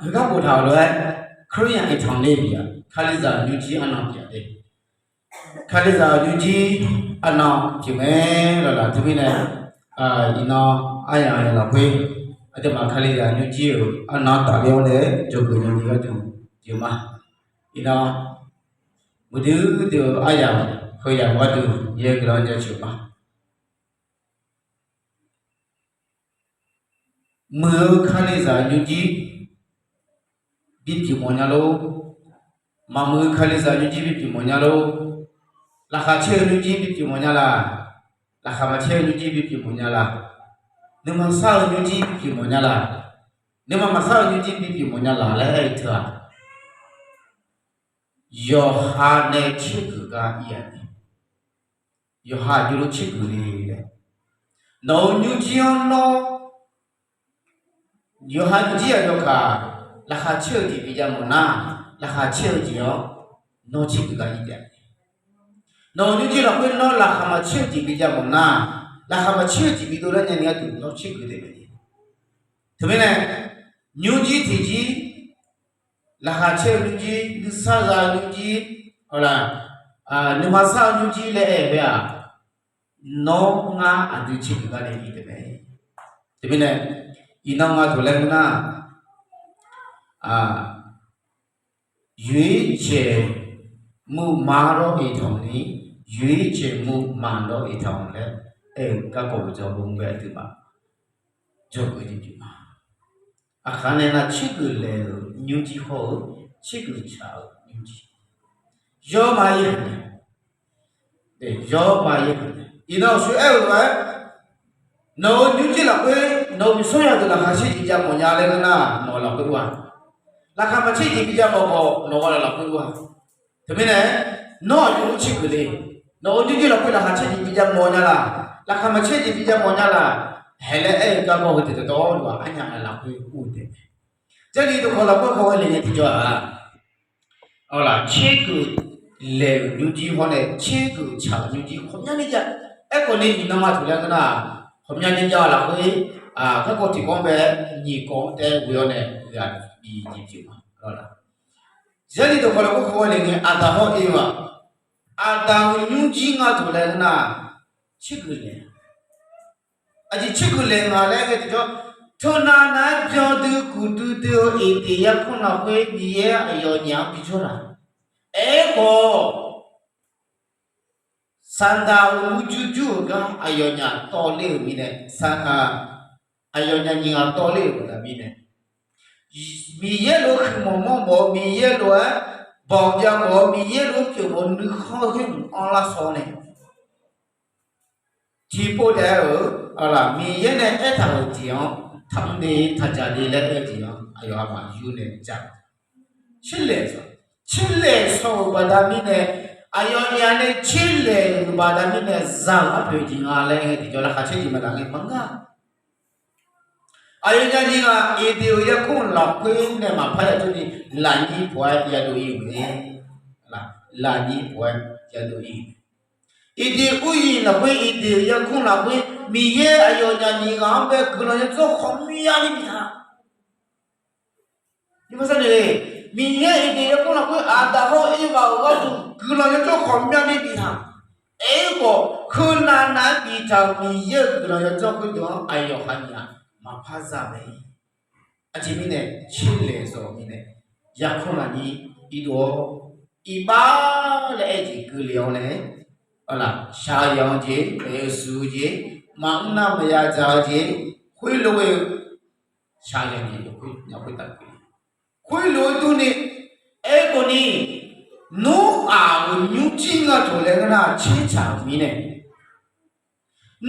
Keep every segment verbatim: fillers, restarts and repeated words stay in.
Heugar boftaq-euq lof-aer, ခရစ်ယာန်အိမ်ထောင်နေ့ pyeuf-a, Kalizaq nymrjir arnan pyeuf-a de. Kalizaq nymrjir arnan pyeuf mae lawlaf teumirnae, iqnan aryamq lafkhoer aqduimaf Kalizaq nymrjir-euq arnan tafler-awr nae jawrgeuf nya ni gharduq pyeuf ma. Iqnan muiqdui dui-eu aryamq heuyamq gharduq yaer guiqlanq jaceuq ma. Muiq-eu Kalizaq nymrjir bipyeuf mawf nya lor. Maqmuiq-eu Kalizaq nymrjir bipyeuf mawf nya lor. Laqkhaq caer-eu nymrjir bipyeuf mawf nya laq. Laqkhaq maqcaer-eu nymrjir bipyeuf mawf nya laq. Nuima sar-eu nymrjir bipyeuf mawf nya laq. Nuima maqsar-eu nymrjir bipyeuf mawf nya laq laer aer-eu teu-aq, yawqha nae caergeuf gar ir-a ni. Yawqha aqjox lof caergeuf le laer. Nawq-euq nymrjir-anr nawr, yawqha nymrjir-aq yawkaq laqkhaq caer-eu jeq bijav mawf nar, laqkhaq caer-eu jeq-anr nawr caergeuf gar ir taef-a. Nawq-euq nymrjir lafkhoer nawr laqkhaq maqcaer-eu jeq bijav mawf nar, laqkhaq maqcaer-eu jeq bidov lar nya ni gharduq nawr caergeuf taef mae. Teumirnae, nymrjir tiqjir, laqkhaq caer-eu nymrjir, nuisar za-eu nymrjir, nuima sar-eu nymrjir laer aer-eu khoer-aq, nawr ngar aqdui caergeuf gar nae ir taef mae. Teumirnae, iqnan nga taq laer ngeur nar, yoeqjeq muqma lawr iqtaq ni, yoeqjeq muqma lawr iqtaq laer aer-eu garkawv uqdzan-eu bae aqduimaf jawrgeuf jeq pyeuf ma. Aqkaq nae nar caergeuf laeq-euq nymrjir hawr-eu, caergeuf tsaq-euq nymrjir, yawr ma yaer-euq mae. Yawr ma yaer-euq mae. Iqnan uqshoe aer-eu lof-aer, nawq-euq nymrjir lafkhoer nawq-euq miqsawr yadeuq laqkhaq caer jeq bijav mawf nya laer ngeur nar, nawq lafkhoer ur-a. Laqkhaq maqcaer jeq bijav mawf khawf nawq-eu lafkhoer ur-a. Teumirnae, nawr aqjox lof caergeuf le. Nawq-euq nymrjir lafkhoer laqkhaq caer jeq bijav mawf nya laq, laqkhaq maqcaer jeq bijav mawf nya laq, haeq laer aer-eu garkawv heu tiqdawq dawq-awr lof-aq, arnyaf lafkhoer ur taef mae. Jarlif dawqkawq lafkhoer khawf ghae le ngae tiqjawr-aq, awq laf caergeuf laeq-euq nymrjir hawr nae caergeuf tsaq-euq nymrjir ghawqmyani jav. Aerkhawf ni iqnan ma taq laer ngeur nar, ghawqmyani jav-eu lafkhoer, garkawv tiqkawv-anr bae nyiq kawv-anr taef ghoe-awr nae ghaq bi jeq pyeuf ma. Jarlif dawqkawq lafkhoer khawf ghae le ngae, Aqdaq hawr Eva, Aqdaq-euq nymrjir nga taq laer ngeur nar, caergeuf laeq Aqjeq caergeuf laeq nga laer ghae tiqjawr, teunav nav-aer byandui kuqdui dui-eu Eqdeq yarkmr lafkhoer Miqyaer aqyawfnyaf-anr bijawr laq. Aerkhawf, Saqdaq-euq murjur jur-euq gar aqyawfnyaf tawvler-euq mirnae, aqyawfnyaf nyiq ghaq tawvler-euq baqda mirnae, Miqyaer lof-aer huiqmawf mawrmawf-eu, Miqyaer lof-aer bawq jav mawf-eu, Miqyaer lof-aer pyeuf mawf-eu nuikhanr-eu khoer mq-anr lar shaw nae, tiqpov taef-aer-euq, Miqyaer nae aertaq-euq jeq-anr taqmr de taqjaq de laer aer-eu jeq-anr aqyawf aqmaf yur nae jav. Tserlaeq shaw, tserlaeq shaw-euq baqda mirnae, aqyawfnyaf nae tserlaeq-euq baqda mirnae za-euq arpoeq jeq nga laer ngae tiqjawr laqkhaq caer jeq baqda ngae maqngeur-a. Aqyawfnyaf nyiq ghaq Eqdeq-euq yarkmr lafkhoer nae maqpar yajawr ni lafnyir pawf-aer yadov ir-euq mae. Lafnyir pawf-aer yadov ir-euq mae. Eqdeq uryif lafkhoer, Eqdeq-euq yarkmr lafkhoer, Miqyaer aqyawfnyaf nyiq ghaq-anr bae guiqlanq yawdzanr khawf myavni biftaq. Miqyaer Eqdeq yarkmr lafkhoer Aqdaq hawr Irvaq-euq gharduq guiqlanq yawdzanr khawf myavni biftaq. Aerkhawf, heunav nav-aer biftaq-euq Miqyaer-euq guiqlanq yawdzanr khoerdeuq-anr aqyawf khaqnyaf maqpar za mae. Aqjeq mirnae tserlaeq shaw-euq mirnae, yarkmr lafnyir irdov-awr, iqbax laer aer jeq keuvle-awr nae, shaqzanq-eu jeq, maeq-eu suq-eu jeq, maqmr nar maqya dzaq-eu jeq, khoerlof-eu shaqzanq jeq khoerlof-aer durni, aerkhawf ni, Noraq-euq nymrjir nga taq laer ngeur nar tsertsaq-euq mirnae,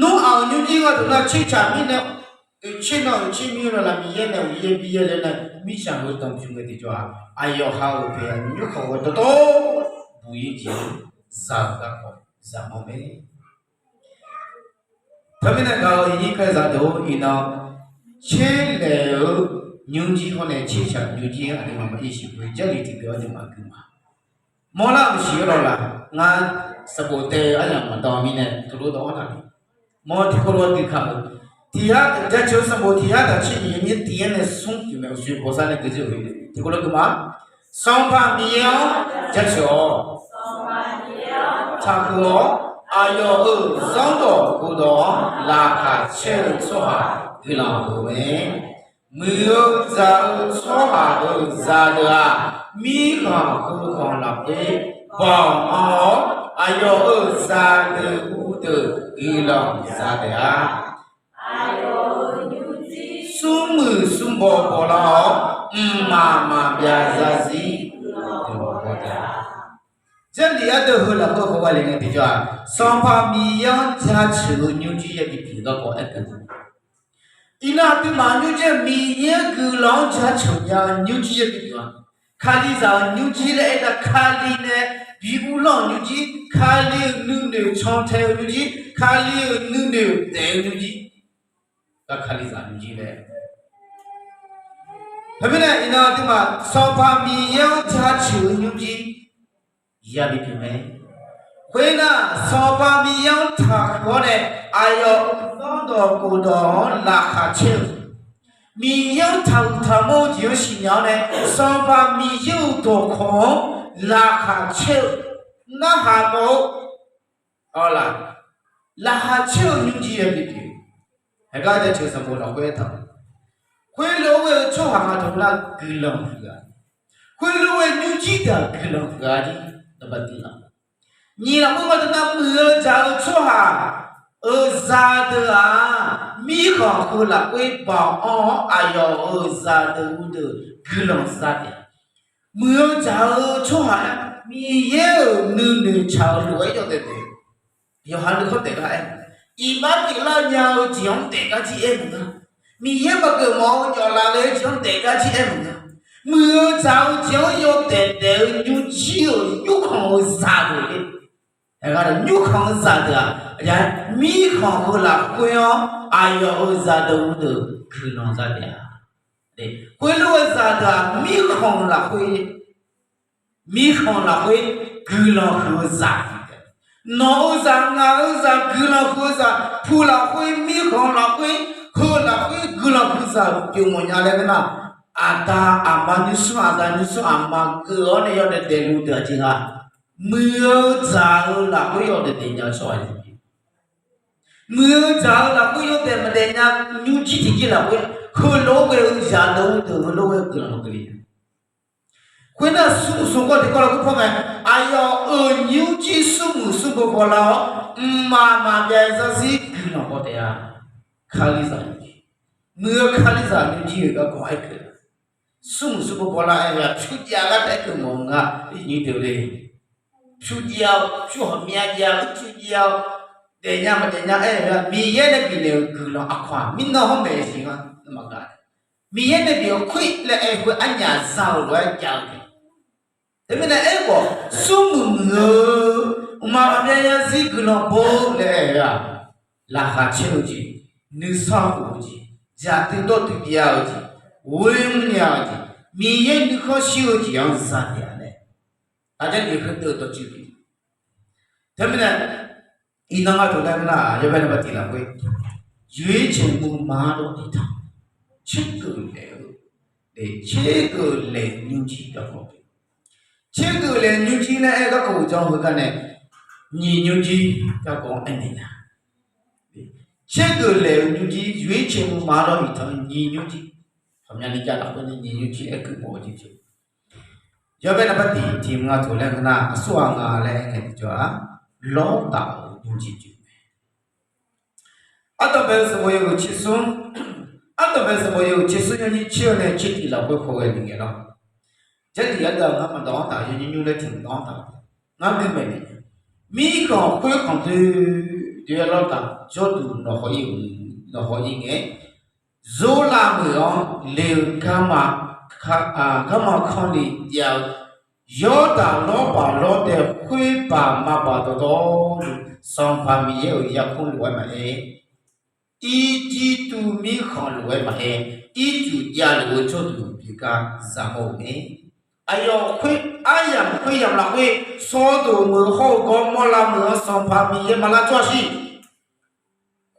Noraq-euq nymrjir nga taq nar tsertsaq mirnae, oeqtser nan oeqtser mir-eu lawlaf Miqyaer nae uqyaer biyaer laer nae mirtsaq heu danqbymr ngae tiqjawr-aq, aqyawf ha-euq bae-aq nymr khawf ghae dawrdawr buq-ir jeq-anr za-eu garkawv zaqmawr mae. Teumirnae gaq-eu iqnyir kaezaq deuq-or, iqnan tserlaeq-eu nymrjir hawr nae tsertsaq nymrjir aqduimaf maqir siq khoer Jarlif tiqdeuq-anr aqduimaf gui ma. Mawrlar-euq siq-aer lawlaf ngar sanqbof taev-eu aryamq maqdan mirnae teulof dawv-anr taqni, mawr tiqkawv lof-aer duikaq-euq Tiq yar, Jaceuq-eu sanqbof tiq yar taq tser nyiq yawnyir tiq yar nae smr pyeuf mae. Uqshoe bawsar nae gui dzeur-euq, tiqkawv lof gui ma. Sanqpaq Miqyaer-anr jaceuq-awq. Taqhuiq-awr, aqyawf-euq zanrdawq gofdawq-anr laqkhaq caer-eu tsawrhaq guiqlanq huiq-eu mae. Muiq-eu dzaq-eu tsawrhaq-euq zaqdeuq-aq, mirkhanq heukhanq lafkhoer baoq anr-awr, aqyawf-euq zaqdeuq uvdeuq guiqlanq za taef-a. Smrmuiq smrbaw bawlar-awr, mqmaq maqbyav zarzir guiqlanq baw taef-a. Jarlif ardeuv heu lafkhoer hawghae le ngae tiqjawr-aq, Sanqpaq Miqyaer-anr jaceuq-eu nymrjir yabi pyeuf garkawv aerkeuv Iqnan aqduimaf nymrjir-eu Miqyaer guiqlanq-anr jaceuq nya-eu nymrjir yabi pyeuf-a. Kalizaq-euq nymrjir laer aer-eu Kali nae bi uvlanr-euq nymrjir, Kali-euq nuinoeq cantae-eu nymrjir, Kali-euq nuinoeq daef-eu nymrjir, Kalizaq nymrjir laer. Khoermirnae iqnan aqduimaf Sanqpaq Miqyaer-anr jaceuq-eu nymrjir yabi pyeuf mae. Khoernar, Sanqpaq Miqyaer-anr taqhuiq-awr nae, aqyawf-euq zanrdawq khofdawq-anr laqkhaq caer-eu, Miqyaer-anr taqhuiq taqmawr-eu jeq-anr siqnya-awr nae, Sanqpaq Miqyaer-euq dawqkawq-anr laqkhaq caer-eu, narhaq mawf-eu, awq laq, laqkhaq caer-eu nymrjir yabi pyeuf. Haegar jaceuq sanqbof lafkhoer aertaq-eu, khoerlof-aer ghae-eu tsawrhaq nga dawq nar guiqlanq huiq-a. Khoerlof-aer ghae nymrjir deuq-aq guiqlanq huiq-a jir, naqba tiq laf. Nyiq lafkhoer nga dawq nar muiq-eu dzaq-eu tsawrhaq-euq zaqdeuq-aq, mirkhanq heu lafkhoer baoq anr-awr aqyawf-euq zaqdeuq uvdeuq guiqlanq za taef-a. Muiq-eu dzaq-eu tsawrhaq-aer Miqyaer-euq nuinoeq tsaq-eu lof-aer yawdaef daef-eu, yawqha nuikhanr daef gar aer, iqbax pyeuflar nya-eu jeq-anr daef gar jir aer maqnga. Miqyaer maqgeuf mawf-eu jawf laf le-eu jeq-anr daef gar jir aer maqnga. Muiq-eu dzaq-eu jeq-anr yawdaef daef-eu nymrjir-euq yurkhanq-eu zaqdeuq le. Aernar, nymrkhanq-eu zaqdeuq-aq, mirkhanq heu lafkhoer-anr aqyawf-euq zaqdeuq uvdeuq guiqlanq za taef-a. Khoerlof-aer zaqdeuq-aq, mirkhanq lafkhoer, mirkhanq lafkhoer guiqlanq huiq-eu zaq. Nawq-eu zaq, ngaq-eu zaq, guiqlanq huiq-eu zaq, pu lafkhoer, mirkhanq lafkhoer, heu lafkhoer guiqlanq huiq-eu zaq pyeuf mawf nya laer ngeur nar, aqda aqma nymrsanr, aqda nymrsanr aqma keuv-awr nae yawdaef daefluf deuq aqjeq nga. Muiq-eu dzaq-eu lafkhoer yawdaef daef nya-eu tsawrhaq-a. Muiq-eu dzaq-eu lafkhoer yawdaef maqdaef nya, nymrjir tiqjir lafkhoer heulof-aer ghae-eu zaqdeuq uvdeuq heulof-aer guiqlanq maqkeuv le nya. Khoernar, smrmuiq smrbaw tiqkawv lafkhoer par ngae, aqyawf-euq nymrjir smrmuiq smrbaw bawlar-awr, mqmaq maqbyav zarzir guiqlanq baw taef-a. Kalizaq nymrjir, muiq-eu Kalizaq nymrjir-euq garkawv aerkeuv, smrmuiq smrbaw bawlar aer-eu-aq, pyur jav gar taef-aer keuv mawf-eu nga, iqnyir deuq le. Pyur jav-eu, pyur hawqmyav jav-eu, pyur jav-eu, daefnya maqdaefnya aer-eu-aq, Miqyaer nae bifnaeq-euq guiqlanq aqkawq-aq mirnan hawr maeqsiq nga, maqgaq. Miqyaer nae bif-awr khoer laer aer-eu khoer arnyaf za-eu lof-aer jav-eu mae. Teumirnae aerkhawf, smrmuiq muiq-eu, mqmaq maqbyav zarzir guiqlanq baw-eu laer aer-eu-aq, laqkhaq caer-eu jeq, nuisar of-eu jeq, dzaqdui dawrdui jav-eu jeq, ghoer mrnya-eu jeq, Miqyaer nuikhanr shir-eu jeq-anr za taef-a laer, aqjeq heudeuq dawqtsuif pyeuf. Teumirnae, iqnan nga dawq laer ngeur nar, yawbae naqba tiq lafkhoer, yoeqtsaeq muiq maqdawr tiqtaq, tserkeuv laeq-eu, tserkeuv laeq nymrjir garkawv, tserkeuv laeq nymrjir laer aer-eu garkawv uqdzan heugar nae, nyiq nymrjir garkawv-anr aernaeq nya. Tserkeuv laeq-eu nymrjir, yoeqtsaeq muiq maqdawr tiqtaq nyiq nymrjir, hawqmyavni jav lafkhoer nae nyiq nymrjir aerkeuv mawf-eu jeq pyeuf. Yawbae naqba tiq tiq nga dawq laer ngeur nar, aqsurghaq nga laer aer ngae tiqjawr-aq, Lawrtaf-euq nymrjir pyeuf mae. Ardanqbae-eu sanqbof yawhuiq tsersmr, ardanqbae-eu sanqbof yawhuiq tsersmr yawnyir tser-eu nae tsertiq lafkhoer khawghae ni ngae lawr. Jarlif ardeuv-aq ngar maqdawq-anr taq, yawnyir nymr laer tiq maqdawq-anr taq, ngar gui maeqnaeq. Mirkhanq khoerkhanq doe doe-aer Lawrtaf jawrduq nawq haw-ir, nawq haw-ir ngae, Zorlav meuq-anr le-eu garma, garma kanr ni jav-eu, Yawrdaq lawrbaq lawrdae khoerbaq maqbaq dawqtawvluf, Sanqpaq Miqyaer-euq yarkmr lof-aer maqaer, Irjirtuv mirkhanq lof-aer maqaer, ircuf javluf-eu jawrduq bif gar zaqmawr-euq mae. Aqyawf khoer aryamq khoeryamq lafkhoer, Sawrdoq meuq hawr-eu Gawrmawrlav meuq-anr Sanqpaq Miqyaer maqlar tsawrhaq shir.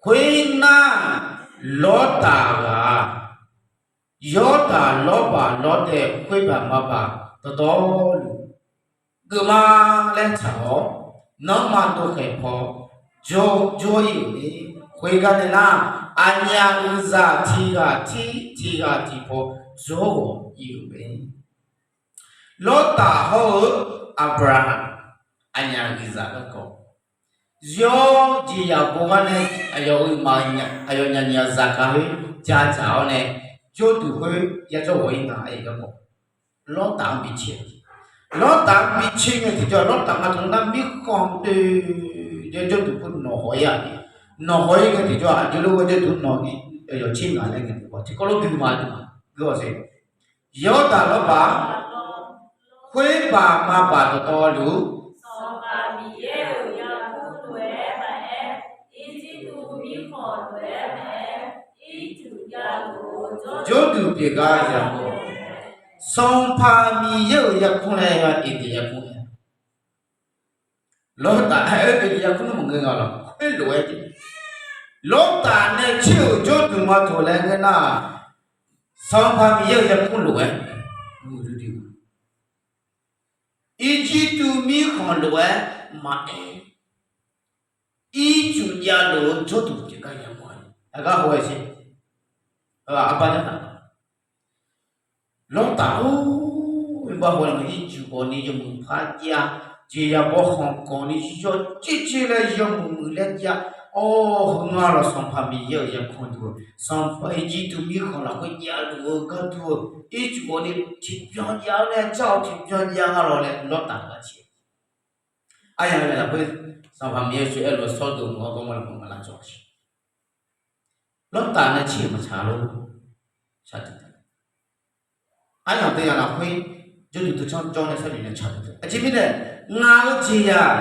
Khoernar, Lawrtaf ghaq-aq, Yawrdaq lawrbaq lawrdaef khoerbaq maqbaq dawqtawvluf geufma laer tsaq-awr, nanrma dovkhaeq paw jawr-ir-euq mae. Khoergar nae nar, aqnyaf uiqzaq tiq ghaq tir tiq ghaq tiq paw jawr ghawq ir-euq mae. Lawrtaf hawr-eu Aqbyaqhaq, aqnyaf uiqzaq garkawv, yawr jeqzaq bov gar nae, aqyawf-euq maf, aqyawf nyaf nyaf zaqkhav khoer jadzaq-awr nae, jawrduq khoer yajawr ghawq-ir nga aer-eu garkawv, Lawrtaf-anr bi caer. Lawrtaf-anr bi caer ngae tiqjawr, Lawrtaf nga taq nar mirkhanq doe-aer jawrduq khoer nawq haw-ir-a. Nawq haw-ir ngae tiqjawr, aqjox lof-aer jawrduq nawq ni, aqyawf caer ngaq laer ngae tiqkawv tiqkawv lof bi ma, bi ma, gui-awq siq. Yawrdaq lawrbaq khoerbaq maqbaq dawqtawvluf, Sanqpaq Miqyaer-euq yarkmr lof-aer maqaer, Irjirtuv mirkhanq lof-aer maqaer, Ircuf javluf-eu jawrduq pyeuf gar yamawr-eu, Sanqpaq Miqyaer-euq yarkmr laer-a, Eqdeq yarkmr-a. Lawrtaf aer-eu Eqdeq yarkmr nar maqngeur nga lawq, khoerlof-aer, Lawrtaf nae caer-euq jawrduq maqtoq laer ngeur nar, Sanqpaq Miqyaer-euq yarkmr lof-aer mur-eu, Irjirtuv mirkhanq lof-aer maqaer, Ircuf javluf-eu jawrduq pyeuf gar yamawr-a. Aqgar haw-aer sher, arbar nar taq Lawrtaf-or, iqbax haw-aer Ircuf khawf ni yawmuiq par jav, jeqzaq bawkhanq khawf ni yawcaer caer laer yawmuiq muiq laer jav. Awr, heu nga lawq, Sanqpaq Miqyaer-euq yarkmr duq-eu, Sanqpaq Irjirtuv mirkhanq lafkhoer javluf-eu gharduq-eu, Ircuf khawf ni tiqbyan jav-awr nae jar-awr tiqbyan jav nga lawq laer Lawrtaf-anr lar caer. Aryamq lafkhoer Sanqpaq Miqyaer-euq aerluf-eu Sawrdoq meuq-awr Gawrmawrlaf meuq-anr lar cawv-a siq. Lawrtaf nae caer-euq maqtsaq lor. Aryamq teuya lafkhoer jawrduq teucanr jawr nae sharnoeq nae tsaq-eu. Aqjeq mirnae, ngaq-euq jeqzaq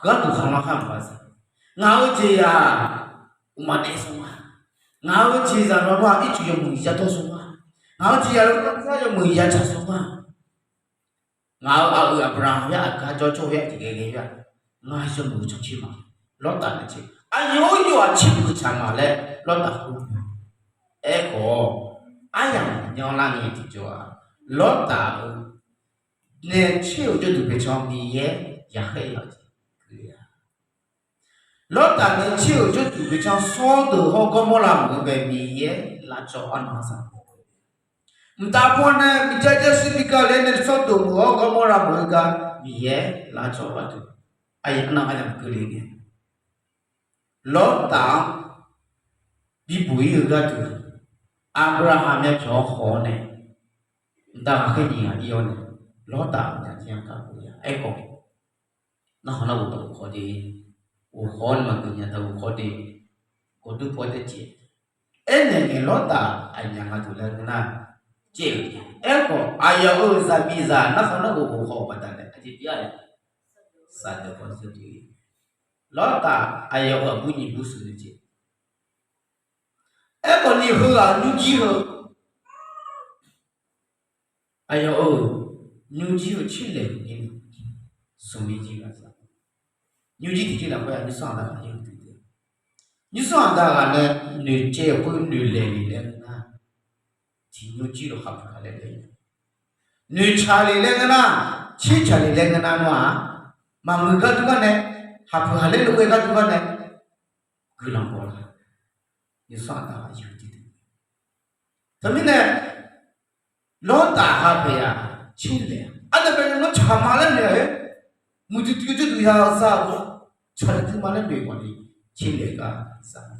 gharduq khanqlanr khar maqba za. Ngaq-euq jeqzaq uqmaf daef-eu zmq-a. Ngaq-euq jeqzaq lawrlawr-aq Ircuf yawmuiq yadawr zmq-a. Ngaq-euq jeqzaq lawrlawr-aq yawmuiq yadzaq zmq-a. Ngaq-euq aqyuif Aqbyaqhaq-aer aqgar jawr jawr-aer tiqghae ghae-a, ngar yawmuiq-eu cancaer ma. Lawrtaf nae caer, aqyawf-anr yawqha caer peuq tsaq ma laer Lawrtaf khoer. Aerkhawf, aryamq nyanrlar ngae tiqjawr-aq, Lawrtaf-euq nae caer-euq jawrduq pyeuf can Miqyaer yaqkhaer yaf-eu jeq keuvle-a. Lawrtaf nae caer-euq jawrduq pyeuf can Sawrdoq hawr Gawrmawrlaf meuq-anr bae Miqyaer lavcawv arnan saq. Mqtav pawr nae miqjar jar shuir bi gaq le nae Sawrdoq meuq-awr Gawrmawrlaf meuq-eu gar Miqyaer lavcawv gharduq, aqyawf arnan aqyawf keuvle ngae, Lawrtaf-anr bibuq-ir-eu gharduq, Aqbyaqhaq myavpyawq-anr haw-awr nae, mqtav ghaqkhaer nyiq ghaq ir-awr nae, Lawrtaf-euq myavpyawq-anr kar bof-ir-a. Aerkhawf, narhaq narghof taq ghof khawf de, ghof khawf-awr nae maqgeuf nya taq ghof khawf de, gawqdur paw taef caev. Aernaeq ngae Lawrtaf aqnyaf nga duq laer ngeur nar, caev-eu. Aerkhawf aqyawf-euq zaqmiqzaq narhaq narghof ghof khawf-eu baqdanae aqjeq bif-a laer, saqdeuq paw dzeur-ir. Lawrtaf aqyawf-euq aqbur nyiq bur sheuq-eu jeq. Aerkhawf ni heughaq nymrjir heu, aqyawf-euq nymrjir-eu tserlaeq-eu ni smq mir jir ghaq za. Nymrjir tiqjir lafkhoer-aq, nymrsanr aqda ghaq yaer-eu dui dui-a. Nymrsanr aqda ghaq nae noeqcaev khoer noeqlaeq le laer ngeur nar, tiq nymrjir lof khaqpuq khaqlaer laer, noeqtsaq le laer ngeur nar, tsertsaq le laer ngeur nar nawr-aq, maqmuiq gharduq gar nae, khaqpuq khaqlaer lof-aer gharduq gar nae, guiqlanq baw la. Nymrsanr aqda ghaq yaer-eu dui dui. Teumirnae, Lawrtaf ha paeq-aq, tserlaeq-a. Arnaeq bae nawr tsaqma laer noeq-a-aer, muiqdui dui-eu jawrduq ya-eu za-awr, tsaqdui dui ma laer noeq khawf ni, tserlaeq gar za-a.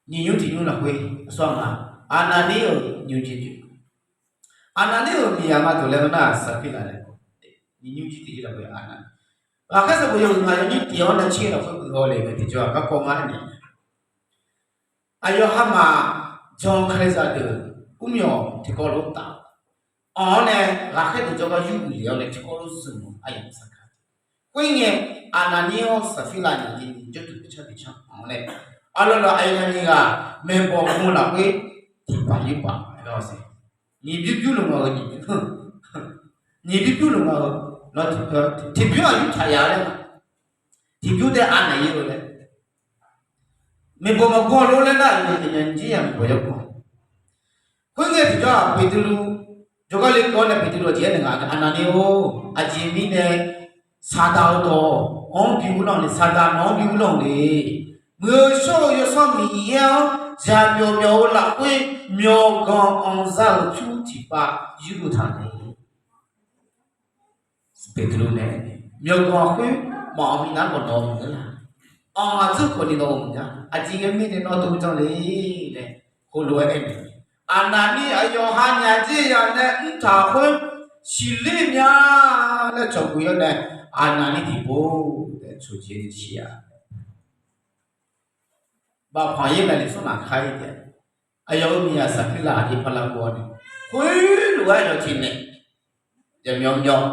Nyiq nymr tiq nymr lafkhoer aqsur aqma, Aqnaqnir-euq nymrjir pyeuf. Aqnaqnir-euq miqzaq nga duq laer ngeur nar, Saqfirlaf laer. Nyiq nymr jir tiq jir lafkhoer Aqnaqnir, ghaqkhaer sanqbof yawhuiq ngaq yawnyir tiq-awr nae tser lafkhoer guihaw le-eu tiqjawr-aq, garkawv ngar aernaeq. Aqyawf hamaf jan kalizaq deuq mrmyawq tiqkawv lof-aer taf, anq-awr nae ghaqkhaer deuq jawrgar yur uiq le-awr nae tiqkawv lof-aer zmq-eu aryamq sar ka. Khoerngae, Aqnaqnir-awr Saqfirlav nyiq jeq ni jawrduq pyeuf canr pyeuf canr anq-awr nae, aqlawq lawq aqyawf nyiq ghaq maeqbawq mq lafkhoer tiqpaf yurpaf-aer gar-awr se, nyiq byur byur luf nga-eu nyiq byur, nyiq byur byur luf nga-eu, tiqbyur-aq yurtaq ya laer, tiqbyur taef Aqnaqnir-eu laer, Maeqbawq maqgawr lor laer nar, aqyawf aqnyaf jir ya maeqbawq yawkawr. Khoerngae tiqjawr-aq Beqtuvluv jawrgar le kawv nae Beqtuvluv aqjeq aernaeq nga, Aqnaqni-or, aqjeq mirnae Saqdaq-eu dawq-anr bi urlanr-eu le, Saqdaq nawq-anr bi urlanr-eu le. Muiq-eu shawr-eu Yawsanr Miqyaer-anr zaq myawf myawf-eu lafkhoer myawqganq anqza-euq pyur tiqpav yurgeuf taq nae Beqtuvluv nae, myawqganq khoer maqanq minav khawf nawq-eu maqngeur la? Anq aqdzeur khawf ni nawq-eu maqngeur. Aqjeq ghae mirnae nawr dov jan le laer heulof-aer aernaeq. Aqnaqni aqyawf ha nyaf dzer yaf nae mrtaq khoer siqler mya laer cawqgui-awr nae, Aqnaqni tiqpov taef cawqjeq ni shir-a. Bafpanq yaer nae lef smr naq kar-ir taef. Aqyawf-euq miqzaq Saqpirlav aqjeq palav gov-awr nae, khoerlof-aer aqyawf tiqnaeq jaqmyawf myawf.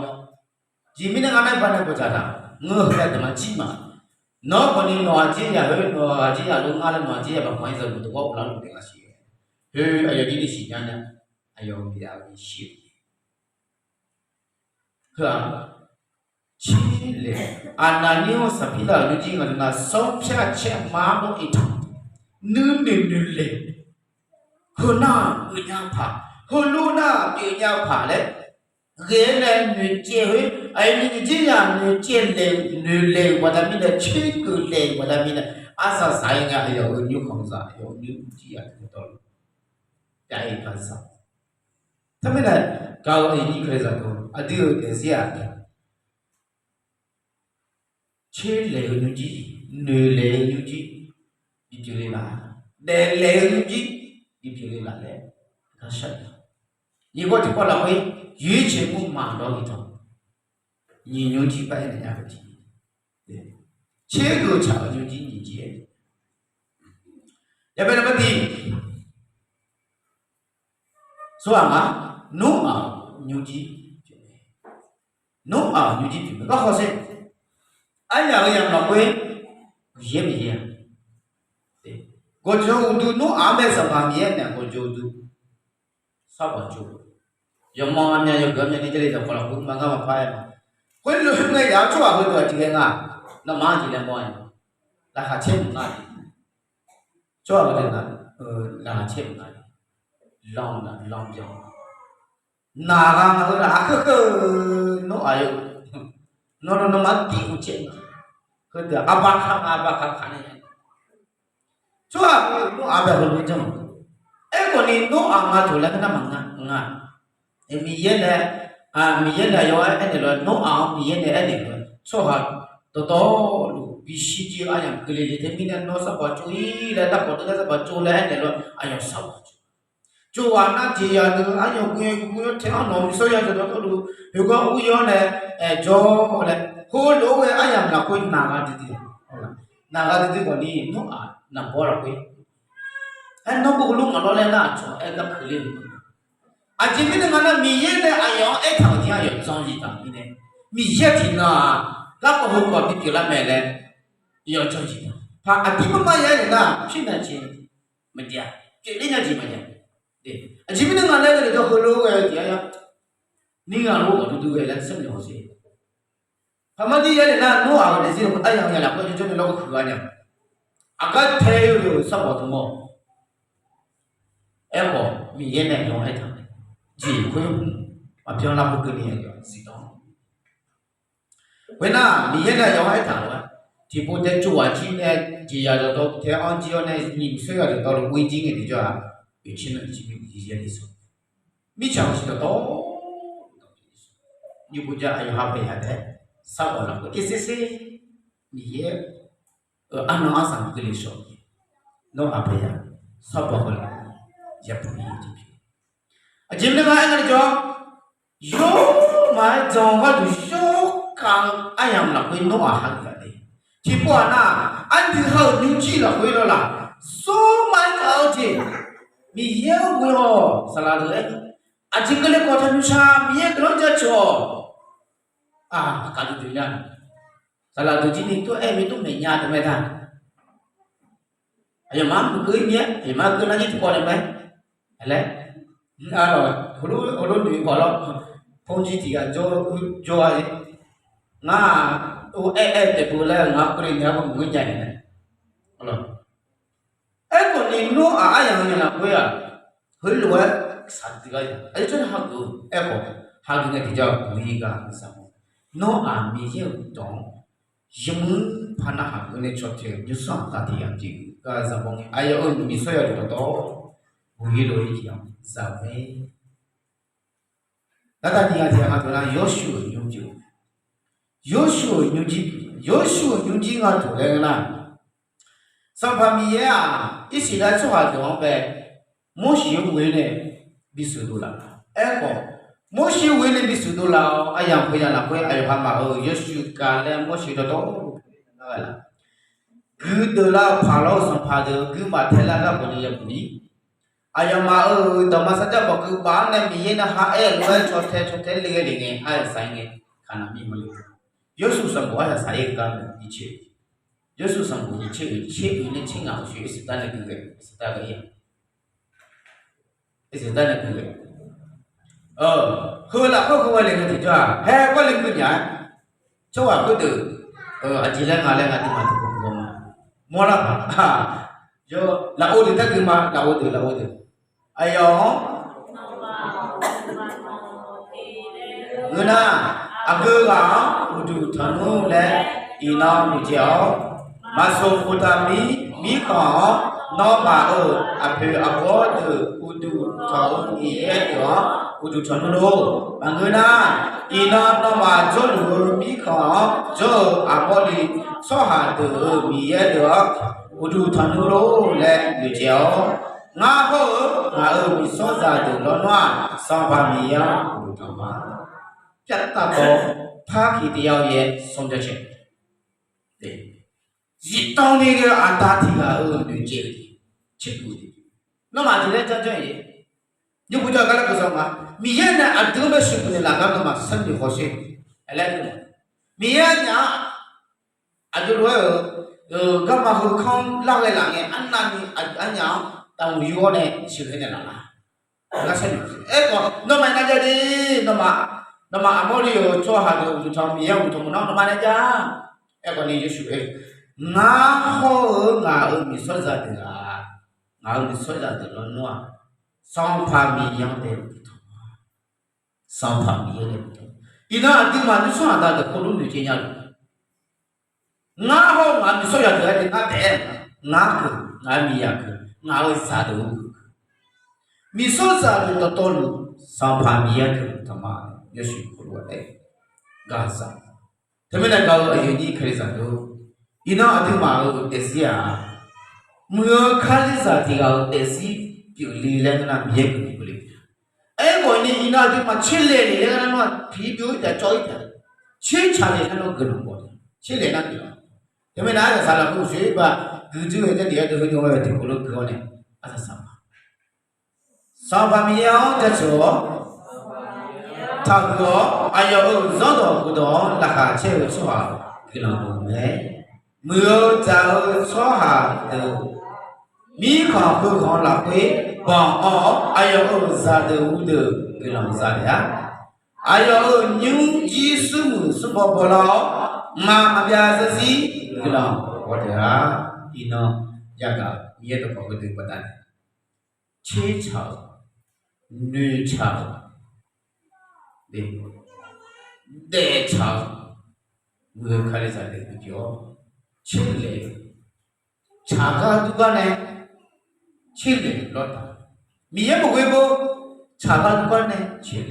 Jeq mirnae ngar nae banae bawqdzaq taq, ngeur-eu heu-aq deuq maqjir ma. Nawr khawfni nawq-aq jir yaq khoer, nawq-aq jir yaq lof ngar laer nawq-aq jir yaq bafpanq-ir zaqguq dawq gar uvlanr luf taef nga siq. Khoer aqyawf jir ni siqnya nae, aqyawf-euq miqzaq-eu shir-eu Heu-aq, tser laeq, Aqnaqni-anr Saqpirlav-euq nymrjir ngaq deuq nar, ဆုံးဖြတ်ချက်မှားလို့ အင် nuinoeq noeqlaeq, heunar-aq geufnya paq, heulof nar-aq pyeufnya paq laer ghae-aer nae noeqcaev khoer, aqyawf ni nyiq jir yaq noeqcaev laeq-eu noeqlaeq-euq baqda mirnae, tserkeuv laeq-euq baqda mirnae, arsaq saq-aer ngae aqyawf-euq nymrkhanqzaq, aqyawf-euq nymrjir yaq dawqtawvluf, pyav-ir paq zaq. Teumirnae, gaq-eu aqyuif nyir Kalizaq deuq, aqdui-euq daefzir-aq, tser laeq-eu nymrjir, noeq laeq-eu nymrjir, bipyeuf le laf, daef laeq-eu nymrjir, bipyeuf le laf laer, garshar-eu. Nyiq gawr tiqkawv lafkhoer, ရွေးချယ်မှုမှား dawr-iq tawq, nyiq nymrjir bar-aer naeq nya-eu jeq, tser geuf tsaq-eu nymrjir nyiq jir-aer, yawbae naqbar tiq Tsawrhaq nga, Noraq-euq nymrjir pyeuf mae. Noraq-euq nymrjir pyeuf mae. Garkawv sher, aryaq-euq yamq lafkhoer, Miqyaer Miqyaer-a, gawqjawq uqduq Noraq-anr bae Sanqpaq Miqyaer naeq gawqjawq uqduq sar baq tsov. Yawqmawr myaq yawgeuf myaq ni Jarlif dawqkawq lafkhoer ma ngar maqpar-aer ma. Khoerlof-aer ngae yaq-awr tsawrhaq heudeuq aqjeq ghae nga, nawmaf-anr jeq laer mawr-a, laqkhaq caer mq nga jeq. Tsawrhaq heudeuq nar, laqkhaq caer mq nga jeq. Lanq nar lanq byan. Naq gha nga heu laf-a keuv keuv-eu Noraq-eu, nawr nawmaf-anr tiv uvcaev nga. Heudeuq arbakar nga, arbakar kaq nae Tsawrhaq-eu Noraq bae heulof janr-eu. Aerkhawf ni Noraq nga taq laer heunar maqnga nga. Miqyaer nae, Miqyaer nae yawf-aer aernaeq lof-aer, Noraq-anr Miqyaer nae aernaeq lof-aer, tsawrhaq dawqtawvluf bishir jir-eu aryamq keuvle le teumirnae nawr sanqpaq tsov-ir laer, darkawq deuv nar sanqpaq tsov laer aernaeq lof-aer, aqyawf sanqpaq tsov. Tsov ghaq nar jeqzaq deuq aryamq guv yaw guv yaw tae-anr nawq-euq miqsawr ya dawqtawvluf yawqghaq ur-ir-awr nae, aerjawr laer heulof-aer ghae aryamq lafkhoer naq gha duidui, naq gha duidui khawf ni Noraq naqbawr lafkhoer, aer nawr beuv heulof ngaq lawr laer nar aqcawq aer gar keuvle-eu ma. Aqjeq mirnae nga nar Miqyaer nae aqyawf-anr aertaq-euq jeq-anr aqyawf janr-ir taq mirnae, Miqyaer tiqnan-aq garkawv heukawv bipyeuf lar mae laer yawf janr-ir taq. Paq aqdir marmar ya-aer naeq nar pir nae jeq maqjav, pyeufler nya jeq maqjav. Aqjeq mirnae nga laer ghae-eu dawq heulof ghae-eu jeq-aer ya, nir ghaq lof-aer ghawq duidui ghae laer sharnoeq hawsher. Paq mar dir ya naeq nar Noraq-euq daefzir-eu aryamq ya lafkhoer jawrjawr nae lawr huiq-a nya. Aqgar tae-eu sanqpaq tmq-awq. Aerkhawf Miqyaer nae yawf-anr aertaq, jeq khoer hmq maqbyan lar khoerkeuvni aqyawf zifdan. Khoernar Miqyaer nae yawf-anr aertaq lof-aer, tiqpov tae tsov ghaq jir nae jeqzaq dawqtawvluf tae-anr jir-awr nae nyiq mq soer ghaq dawqtawvluf ghoer jir ngae tiqjawr-aq, oeqtser nan jir mir-eu jeq ya le sawq. Mirtsaq-euq tiq dawqtawv nymr pov ja aqyawf ha paeq ya taef-aer sarkawv lafkhoer irserser Miqyaer-euq arnan arsaq keuvle shawq, nawr ha paeq ya sarkawv heu laf yabuq ir-eu jeq pyeuf. Aqjeq mirnae nga aernar jawr, yawrmaf-aer jan-eu gharduq shawrkhav-eu aryamq lafkhoer Noraq hageuf-a le. Tiqpov-aq nar, aqdui ha-euq nymrjir lafkhoer lawrlaf, yawrmaf-aer khav-eu jeq, Miqyaer-anr ghoe-awq saqlaq deuq-aer, aqjeq keuvle kawv taq nymrshaq Miqyaer guiqlanq jaceuq-awq. Aqkaq duidui nya, saqlaq deuq jir ni tov-aer mir tov maeq nya deuq mae ta. Aqyawfmaf mqkeuv-ir mir-aer, aqyawfmaf keuv nar jir tiqkawv nae mae laer, heulof noeq-eu paq lawr, ဖုန်းကြီး tiq ghaq jawr-a, ngar-aq, or aer aer taef beu laer ngar keuvle nya-aer maqngeur nya-aer nae, Nawr-aq aryamq-eu nya lafkhoer-aq, heulof-aer saqdui gar ya. Aqyawf jawrnae hageuf-eu aerkhawf, hageuf ngae tiqjawr-aq, buq-ir gar za-awr, nawr-aq Miqyaer-euq dawq-anr yawmuir par narhaq geuf nae caw tae-euq nymrsanr aqda tiq ghaq pyeuf gar za-awr ngae, aqyawf-euq miqsawr yadeuq dawqtawv buq-ir lof-aer jeq-anr za-eu mae. Daqtaq tiq ghaq tiq ghaq nga deuq nar, Yawrshuv-euq nymrjir, Yawrshuv-euq nymrjir, Yawrshuv-euq nymrjir nga deuq laer ngeur nar, Sanqpaq Miqyaer-aq, Irsaqleqlav tsawrhaq deuq-anr bae Morseq-anr ghoe nae bisheuq dovlaf-a. Aerkhawf, Morseq-anr ghoe nae bisheuq dovlaf-awr, aryamq khoeryamq lafkhoer aqyawf ha maqaer-eu Yawrshuv Kali laer Morseq dawqtawvluf nar ghae laf. Guirdeuv lar-eu paq lawr-eu sanqpaq deuq guirmaf tae lar gar bawqni yabuq-ir. Aqyawfmaf-euq dawqma sarjax bawq keuv baf-anr nae Miqyaer nae ha aer-eu lof-aer caw tae caw tae le ghae le ngae, aryaq saq-ir ngae, Kaqnaq mir-anr le. Yawrshuv sanqbof aryaq saq-ir-eu gar nae nyiq tser, Yawrshuv sanqbof nyiq tser oeq, tser oeq nae tser ngaq uqshoe Irsaqleqlav nae gui ghae, Irsaqleqlav ghae-ir-a. Irsaqleqlav nae gui ghae, heu lafkhoer heu ghae le ngae tiqjawr-aq, hae gar le gui nya-aer, tsawrhaq khoerdeuq aqjeq laer nga laer nga aqduimaf tiqpov pov-a ma. Mawrlar paq, yawr lafov deuq taef gui ma, lafov deuq, lafov deuq. Aqyawf-anr ngeur nar, aqgeu ghaq-anr uqduq tanqnymr laer iqnan noeqtsaev-awr, Maqsoqpoqtaqmir mirkhanq-anr nawmaf-euq aqpoeq aqbawr deuq uqduq tanq-eu Miqyaer deuq-anr uqduq tanqnymr lor. Maqngeur nar, iqnan nawmaf jawrluf-eu mirkhanq-anr jawr-eu aqmawrli tsawrhaq deuq-euq Miqyaer deuq-anr uqduq tanqnymr lor laer noeqtsaev-awr, ngar hawr-eu ngaq-euq miqsawrzaq deuq lawnmr-aq, Sanqpaq Miqyaer-anr uqduq tanq ma. Pyavtav tawv, parki tayav yaer sanr jaceuq, zifdan ni ghae-eu aqda tiq ghaq-euq noeqtsaev-eu jeq tserkuv, nawmaf jeq laer janr janr-iq, nymrbuq jawr gar laer keuv sawr ma. Miqyaer nae aqdui-anr bae sheuqbuq naeqlaf gar nawmaf sharnoeq hawsher laer, Miqyaer aqnyaf-anr aqjox lof-aer-euq garma heukanr lar ghae laf ngae, arnavni aqdui arnyaf-anr taqmuq yur-awr nae sheuqghae naeqlaf la. Aerkhawf nawmaf iqnan jav de, nawmaf, nawmaf aqmawrli-euq tsawrhaq deuq uqduq tanq-eu Miqyaer uqduq tanqmuq nar nawmaf nae jav. Aerkhawf ni Yeqsur aer, ngar hawr-eu ngaq-euq miqsawrzaq deuq-aq, ngaq-euq miqsawrzaq deuq lawnmr-aq, Sanqpaq Miqyaer-anr bae uqduq tanq ma. Sanqpaq Miqyaer-anr bae uqduq tanq. Iqnan aqduimaf nymrsanr aqda deuq khoerlof noeqtsaev nya-eu, ngar hawr-eu ngaq-euq miqsawrzaq deuq-aer de ngar taef-aer, ngar keuq, ngaq-euq miqyaq keuq, ngaq-euq zaqdeuq-eu keuq, miqsawrzaq deuq dawqtawvluf Sanqpaq Miqyaer deuq tanq ma. Yeqsur khoerlof-aer gaq-eu zaq. Teumirnae gaq-eu aqyuif aqnyir Kalizaq deuq, iqnan aqduimaf-euq daefzir-aq, muiq-eu Kalizaq tiq ghaq-euq daefzir pyeufle laer ngeur nar Miqyaer guiqlanq keuvle. Aerkhawf ni iqnan aqduimaf tserle le laer ngeur nar nawr-aq piqbyov-ir taef cawv-ir taef, tsertsaq le laer nawr guiqlanq baw taef, tserle nar guiqlanq. Teumirnae arsaq saqlaq khoer uqshoe ba guiqdui-eu daef-aer deuq heudeuq-anr bae tiqkawv lof gui-awr nae arsaq saqlaq Sanqpaq Miqyaer-anr jaceuq-awr, taqhuiq-awr aqyawf-euq zanrdawq guiqdawq-anr laqkhaq caer-eu tsawrhaq guiqlanq dawq mae. Muiq-eu dzaq-eu tsawrhaq deuq, mirkhanq khoerkhanq lafkhoer banq-awr, aqyawf-euq zaqdeuq uvdeuq guiqlanq za taef-a. Aqyawf-euq nymrjir smrmuiq smrbaw bawlar-awr, ngaq maqbyav zarzir guiqlanq baw taef-a. Iqnan yagaq Miqyaer dawqkawq heudeuq baqdanae tsertsaq-euq, noeqtsaq-euq, daeftsaq-eu, muiq-eu Kalizaq deuq pyeuf-awr, tserle-eu, tsaqgar durgar nae tserle lawr taq. Miqyaer maqghoe bo, tsaqgar durgar nae tser